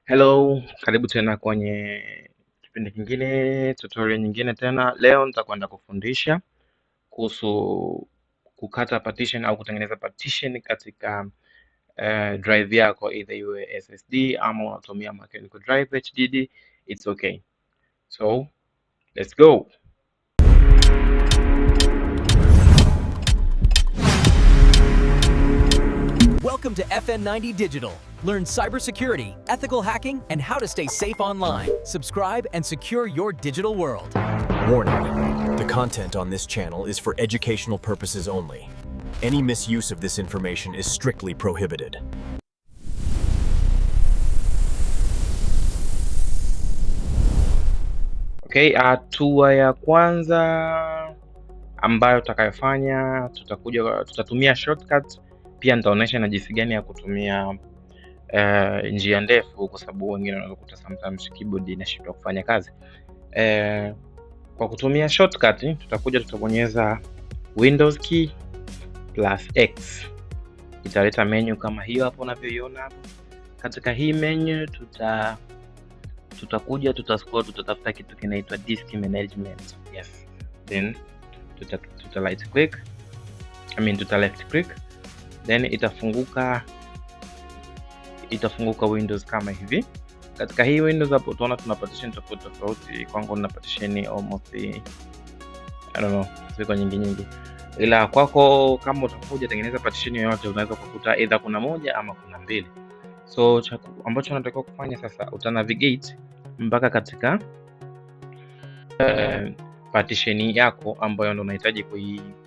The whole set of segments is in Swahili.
Hello, karibu tena kwenye kipindi kingine, tutorial nyingine tena. Leo nitakwenda kufundisha kuhusu kukata partition au kutengeneza partition katika drive yako, either iwe SSD ama unatumia mechanical drive HDD, it's okay. So let's go. Welcome to FN90 Digital. Learn cybersecurity, ethical hacking, and how to stay safe online. Subscribe and secure your digital world. Warning, the content on this channel is for educational purposes only. Any misuse of this information is strictly prohibited. Okay, hatua ya kwanza ambayo tutakayofanya, tutakuja tutatumia shortcut. Pia nitaonyesha na jinsi gani ya kutumia njia ndefu, kwa sababu wengine wanaweza kukuta sometimes keyboard inashindwa kufanya kazi. Kwa kutumia shortcut tutakuja tutabonyeza Windows key plus X, italeta menu kama hiyo hapo unavyoiona hapo. Katika hii menu tutakuja tutascroll, tutatafuta kitu kinaitwa disk management. Yes, then tuta right click, I mean tuta left click, then itafunguka Windows kama hivi. Katika hii Windows hapo utaona tuna partition tofauti tofauti. Kwangu nina partition almost, I don't know, ziko nyingi nyingi, ila kwako kama utakuja tengeneza partition yoyote unaweza kukuta either kuna moja ama kuna mbili. So ambacho unatakiwa kufanya sasa, uta navigate mpaka katika partition yako ambayo ndo unahitaji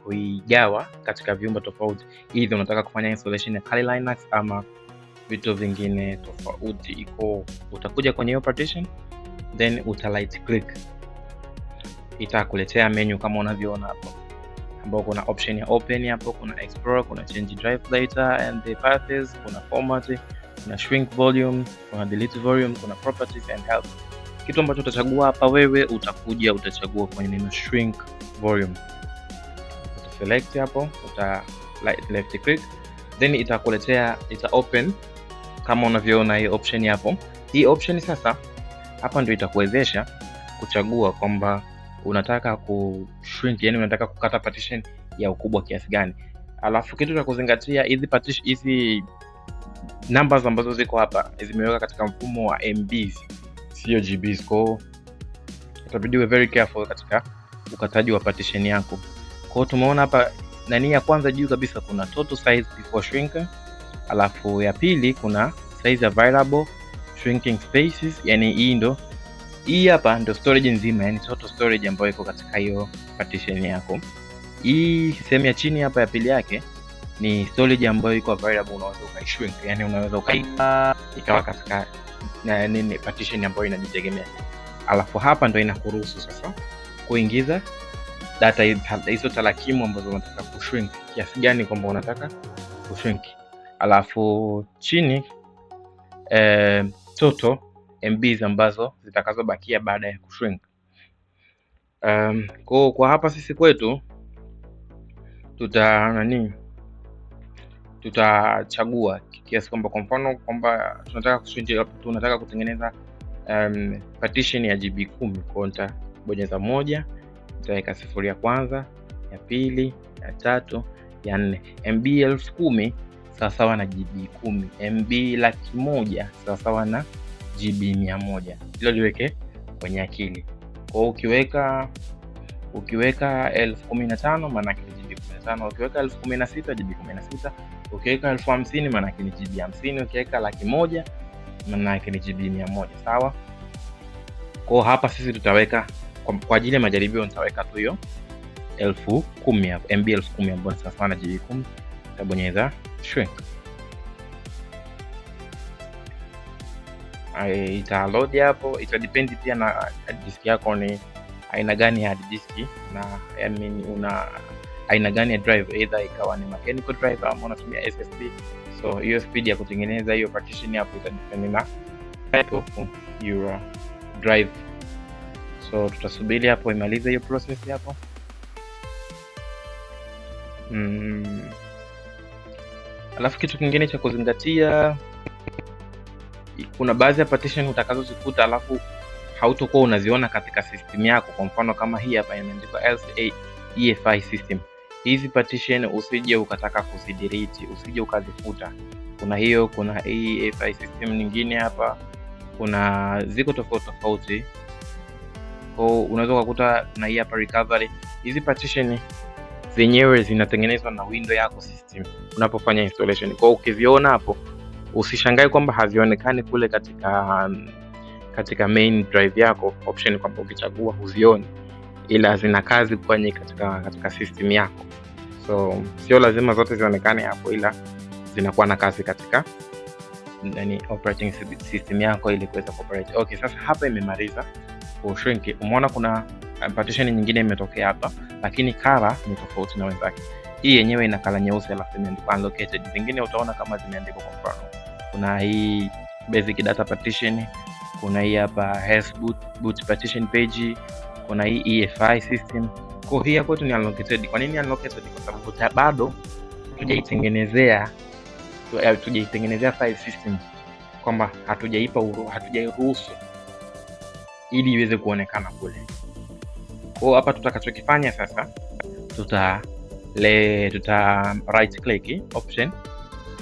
kuigawa katika vyumba tofauti, either unataka kufanya installation ya Kali Linux ama vitu vingine tofauti. Iko utakuja kwenye hiyo partition then uta right click, itakuletea menu kama unavyoona hapo, ambao kuna option ya open hapo, kuna explore, kuna change drive data and the paths, kuna format, kuna shrink volume, kuna delete volume, kuna properties and help. Kitu ambacho utachagua hapa wewe, utakuja utachagua kwenye neno shrink volume, utaselect hapo, uta left click, then itakuletea, ita open kama unavyoona hii option hapo. Hii option sasa hapa ndio itakuwezesha kuchagua kwamba unataka ku shrink, yani unataka kukata partition ya ukubwa kiasi gani. Alafu kitu cha kuzingatia, hizi partition, hizi numbers ambazo ziko hapa zimeweka katika mfumo wa MBs, sio GBs. Kwa hiyo itabidi uwe very careful katika ukataji wa partition yako. Kwa hiyo tumeona hapa nani ya kwanza juu kabisa kuna total size before shrink, alafu ya pili kuna size available shrinking spaces, yani hii ndo hii hapa ndo storage nzima, yani total storage ambayo iko katika hiyo partition yako. Hii sehemu ya chini hapa ya pili yake ni storage ambayo iko available, unaweza ukaishrink, yani unaweza ukai ikawa katika na nini partition ambayo inajitegemea. Alafu hapa ndo inakuruhusu sasa kuingiza data hizo tarakimu ambazo unataka kushrink kiasi gani kwamba unataka kushrink. Alafu chini total MBs ambazo zitakazobakia baada ya kushrink. Kwa hapa sisi kwetu tuta nani tutachagua kiasi kwamba kwa mfano kwamba tunataka kushrink, tunataka kutengeneza partition ya GB 10. Kwa hiyo nitabonyeza moja, nitaweka sifuri ya kwanza, ya pili, ya tatu, ya nne. MB 10,000 sawasawa na GB 10, MB 100,000 sawasawa na GB 100. Hilo liweke kwenye akili. Kwa hiyo ukiweka 15,000 maana yake ni GB 15, ukiweka 16,000 GB 16, ukiweka 50,000 maana yake ni GB 50, ukiweka 100,000 maana yake ni GB 100, sawa? Kwa hapa sisi tutaweka kwa ajili ya majaribio nitaweka tu hiyo 10,000 hapo, MB 10,000 ambayo ni sawa na GB 10. Nitabonyeza shrink. Ita load hapo, ita depend pia na hard disk yako ni aina gani ya hard disk, na I mean una aina gani ya drive, either ikawa ni mechanical drive ama unatumia SSD. So hiyo speed ya kutengeneza hiyo partition hapo ita depend na type of your drive. So tutasubiri hapo imalize hiyo process hapo. Alafu kitu kingine cha kuzingatia Kuna baadhi ya partition utakazozikuta alafu hautokuwa unaziona katika system yako. Kwa mfano kama hii hapa imeandikwa LCA EFI system. Hizi partition usije ukataka kuzidelete, usije ukazifuta. Kuna hiyo, kuna EFI system nyingine hapa, kuna ziko tofauti tofauti. Kwa hiyo unaweza ukakuta kuna hii hapa recovery. Hizi partition zenyewe zinatengenezwa na window yako system unapofanya installation. Kwa hiyo ukiziona hapo usishangae kwamba hazionekani kule katika main drive yako option, kwamba ukichagua huzioni, ila zina kazi kwenye katika system yako. So sio lazima zote zionekane hapo, ila zinakuwa na kazi katika nani, operating system yako ili kuweza kuoperate. Okay, sasa hapa imemaliza kushrink. Umeona kuna partition nyingine imetokea hapa, lakini color ni tofauti na wenzake. Hii yenyewe ina color nyeusi alafu imeandikwa unallocated. Zingine utaona kama zimeandikwa, kwa mfano kuna hii basic data partition, kuna hii hapa health boot partition page, kuna hii EFI system. Kwa hii kwetu ni unallocated. Kwa nini unallocated? Kwa sababu bado hatujaitengenezea file system, kwamba hatujairuhusu ili iweze kuonekana kule. Kwa hapa tutakachokifanya sasa, tuta right click option,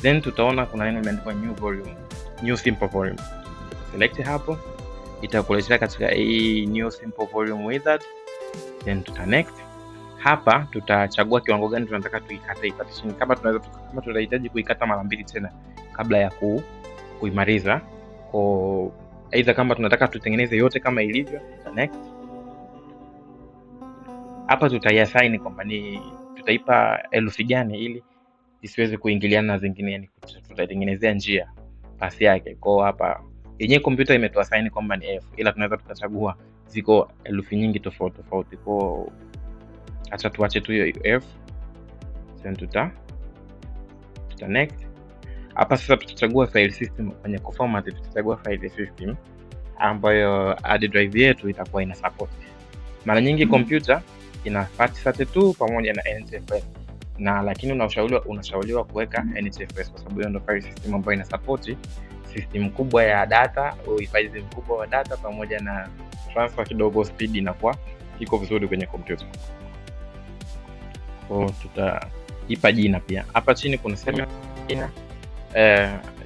then tutaona kuna neno limeandikwa new volume, new simple volume. Select hapo, itakuletea katika hii new simple volume wizard, then tuta next. Hapa tutachagua kiwango gani tunataka tuikate hii partition, kama kama tutahitaji kuikata mara mbili tena kabla ya kuimaliza. Kwa aidha kama tunataka tutengeneze yote kama ilivyo, tuta next. Hapa tutaiassign kwamba ni tutaipa herufi gani ili isiweze kuingiliana na zingine, yani tutaitengenezea njia pasi yake. Kwa hapa yenyewe kompyuta imetuassign kwamba ni F, ila tunaweza tukachagua, ziko herufi nyingi tofauti tofauti. Kwa acha tuache tu hiyo F, then tuta next. Hapa sasa tutachagua file system kwenye format, tutachagua file system ambayo hard drive yetu itakuwa ina support. Mara nyingi kompyuta ina FAT32 pamoja na NTFS, na lakini unashauriwa kuweka NTFS kwa sababu hiyo ndio file system ambayo ina support system kubwa ya data, uhifadhi mkubwa wa data pamoja na transfer kidogo, speed inakuwa iko vizuri kwenye kompyuta. Kwa tutaipa jina pia. Hapa chini kuna sehemu jina,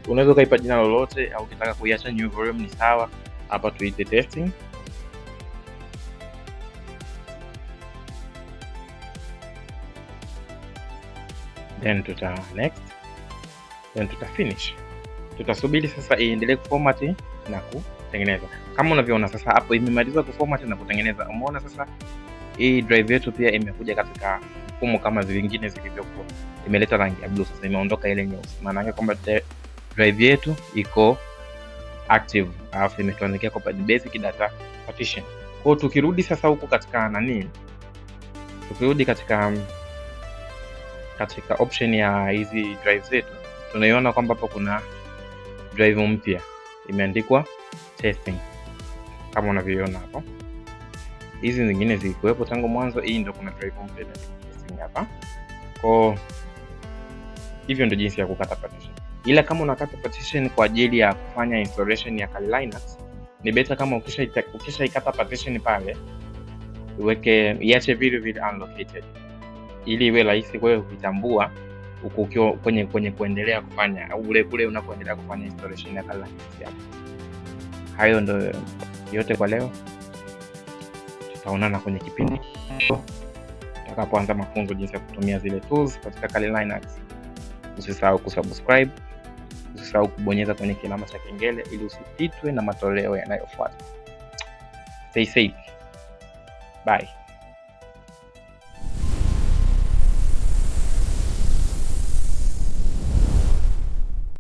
unaweza ukaipa jina lolote au ukitaka kuiacha new volume ni sawa. Hapa tuite testing. Then tuta next, then tuta finish. Tutasubiri sasa iendelee kuformat na kutengeneza. Kama unavyoona sasa hapo imemaliza kuformat na kutengeneza. Umeona sasa hii drive yetu pia imekuja katika mfumo kama zingine zilivyokuwa. Imeleta rangi ya blue sasa, imeondoka ile nyeusi. Maana yake kwamba drive yetu iko active, alafu imetuandikia kwa basic data partition. Kwa hiyo tukirudi sasa huku katika nani, tukirudi katika option ya hizi drive zetu, tunaiona kwamba hapo kuna drive mpya imeandikwa testing kama unavyoiona hapo. Hizi zingine zilikuwepo tangu mwanzo, hii ndio kuna drive mpya imeandikwa testing hapa. Kwa hivyo ndio jinsi ya kukata partition. Ila kama unakata partition kwa ajili ya kufanya installation ya Kali Linux, ni better kama ukishaikata partition pale uweke, iache vile vile unallocated ili iwe rahisi wewe kuitambua ukiwa kwenye kuendelea kufanya au ule unapoendelea kufanya installation ya Kali Linux yako. Hayo ndio yote kwa leo. Tutaonana kwenye kipindi tutakapoanza mafunzo jinsi ya kutumia zile tools katika Kali Linux. Usisahau kusubscribe, usisahau kubonyeza kwenye kilama cha kengele ili usipitwe na matoleo yanayofuata. Stay safe. Bye.